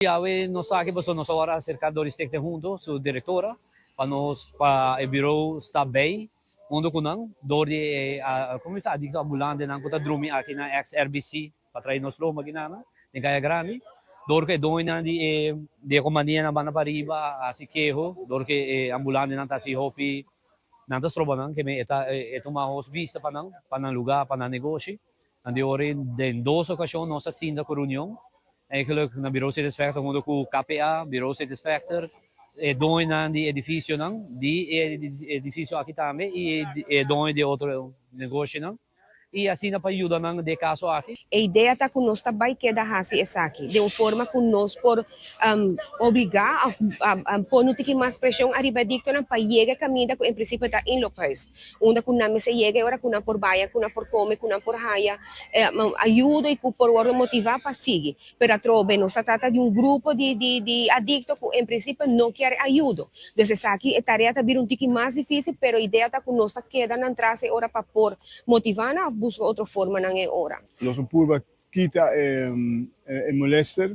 Awe nos ta aki pasobra nos a wòrdu aserká dor di Stichting Hunto, su direktora, pa nos pa e birou sta bei hunto ku nan dor di e komo bisa adikto ambulantenan ku ta drumi aki na ex RBC pa trae nos lomba aki nan den Kaya Grandi. Dor ku e doñonan di e di e kompanianan banda pariba a hasi keho dor ku e ambulantenan ta hasi hopi nan ta stroba nan ke e ta e tuma hos bista pa nan pa nan lugá pa nan negoshi. Nan di ora den dos okashon nos a sinta ku reunion Eigenlijk na Bureau City Inspector hunto ku KPA, Bureau City Inspector, e doñonan di edificionan, di e edificio aki tambe y e doño di otro negoshinan y asina pa yuda nan den e caso aki. E idea ta ku nos ta bai keda hasi esaki den un forma ku nos por obligá òf pone un tiki mas preshon ariba e adiktonan pa yega e kaminda ku en prinsipio ta inloophuis, unda ku nan mester yega e ora ku nan por baya, ku nan por kome, ku nan por haya ayudo i ku por wòrdu motivá pa sigui. Pero atrobe nos ta trata di un grupo di di adikto ku en prinsipio no kier ayudo. Dus esaki e tarea ta bira un tiki mas difísil, pero idea ta ku nos ta keda nan tras e ora pa por motivá nan òf buska otro formanan e ora. Nos a purba kita e molester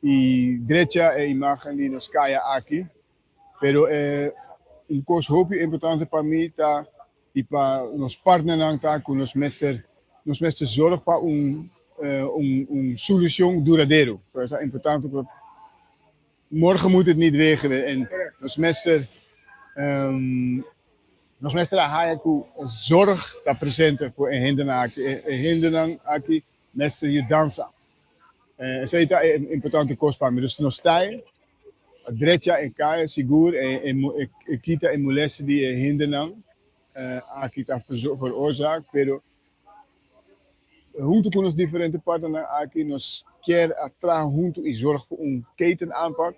i drecha e imágen di nos kaya aki. Pero e un kos hopi importante pa mi ta i pa nos partnernan ta ku nos mester nos mester zorg pa un un solushon duradero. So ta importante pa morgen moet het niet regenen en nos mester nos mester a haya ku zorg ta presente ku e hendenan aki. E hendenan aki mester yudansa. Esei ta e importante kos pa mi. Dus nos ta e drecha e kaya sigur e kita e molestia di e hendenan aki ta veroorzaak, pero hunto ku nos diferente partnernan aki nos kier a traha hunto i zorg pa un ketenaanpak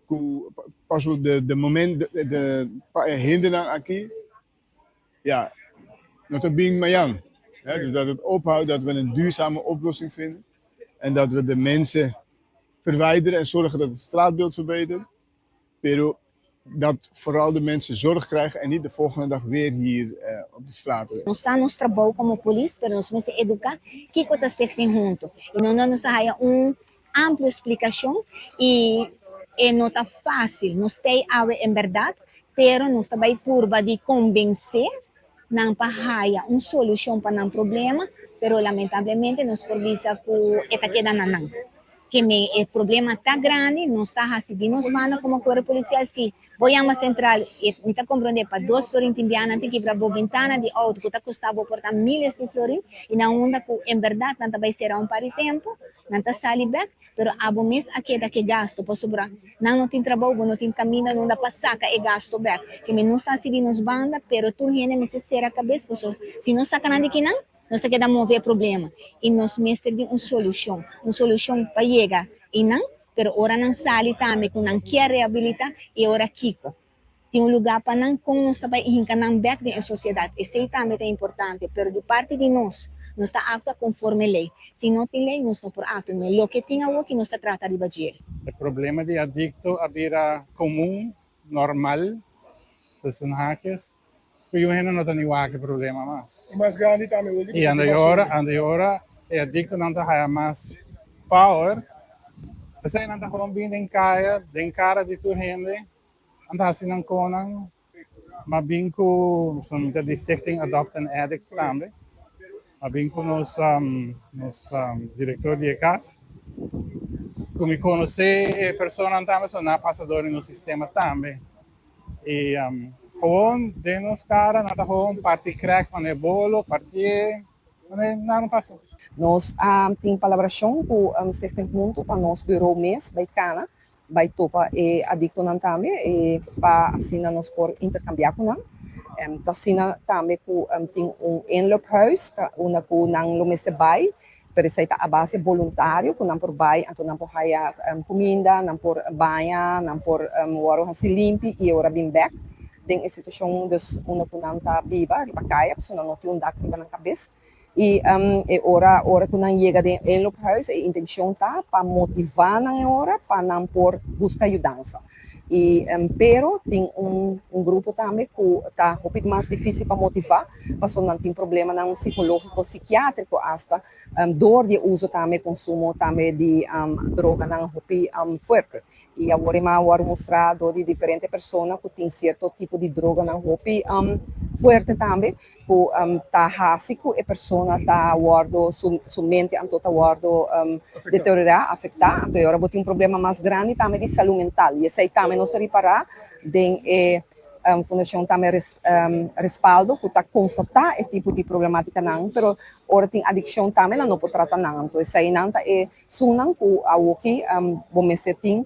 ku paso de moment de pa e hendenan aki ja no ta bin mayan. Dus dat het ophoudt dat we een duurzame oplossing vinden en dat we de mensen verwijderen en zorgen dat het straatbeeld verbetert. Pero dat vooral de mensen zorg krijgen en niet de volgende dag weer hier op de straat. Nos sa nos trabou komo polis, pero nos mester eduká kiko ta Stichting Hunto. I no nos a haya un amplio splikashon i e no ta fásil. Nos t'ei awe en bèrdat, pero nos ta bai purba di konbensé nan pa haya un solushon pa nan problema, pero lamentablemente nos por bisa ku e ta keda na nan. Ke me e problema ta grandi, nos ta hasi di nos banda komo kuerpo polisial si bo yama sentral i mi ta komprondé pa dos florin tin biaha nan tin kibra bo bentana di outo ku ta kosta bo por ta miles di florin i na unda ku en bèrdat nan ta bai sera un par di tempu nan ta sali bèk pero abo mes a keda ke gasto pasobra nan no tin trabou bo no tin kaminda nunda pa saka e gasto bèk ke me nos ta hasi di nos banda pero tur hende mester sera kabes pasobra si no saka nan di kinan. Nos ta keda move e problema i nos mester di un solushon, un solushon pa yega einan, pero ora nan sali tambe ku nan kier rehabilitá, e ora kiko? Tin un lugá pa nan? Kon nos ta bai hinka nan bèk den e sosiedat? Esei tambe ta importante, pero di parti di nos, nos ta aktua konforme lei. Si no tin lei, nos no por aktua. Mi loke tin awoki nos ta trata riba dje. E problema di adikto a bira komun, normal, tussen haakjes. Ku yu hende no ta ni wak e problema mas. I mas grandi tambe Willy. I anda e ora, anda e ora e adiktonan ta haya mas power. P'esei nan ta gewoon bin den kaya, den kara di tur hende, nan ta hasi nan konan. M'a bin ku, mi ta di Stichting Adopt an Addict tambe. M'a bin ku nos nos direktor di e kas. Ku mi konosé e personanan tambe, so nan a pasa dor di nos sistema tambe. I gewoon den nos kara nan ta gewoon parti crack van e bolo, partié, manera nada no pasa. Nos a tin palabrashon ku Stichting Hunto pa nos bureau mes bai kana bai topa e adiktonan tambe i pa asina nos por interkambiá ku nan. Ta asina tambe ku tin un inloophuis unda ku nan lo mester bai Pero esei ta a base boluntario ku nan por bai, anto nan por haya kuminda, nan por baña, nan por wòrdu hasi limpi i e ora bin bèk den e situashon dus unda ku nan ta biba riba kaya pasobra nan no tin un dak riba nan kabes. I e ora ku nan yega den inloophuis, e intenshon ta pa motivá nan e ora pa nan por buska yudansa. I pero tin un grupo tambe ku ta hopi mas difísil pa motivá, pasobra nan tin problemanan sikológiko, sikiátriko asta, dor di e uso tambe, konsumo tambe di droganan hopi fuerte. I awor e a wòrdu mustrá dor di diferente persona ku tin sierto tipo di droganan hopi fuerte tambe, ku ta hasi ku e persona ta wòrdu, su mente anto ta wòrdu deteriorá, afektá. Anto e ora bo tin un problema mas grandi tambe di salú mental. I esei tambe nos a ripará den e fundashon tambe Respaldo, ku ta konstatá e tipo di problemátikanan, pero ora tin adikshon tambe nan no por trata nan. Anto eseinan ta e sunnan ku awoki bo mester tin.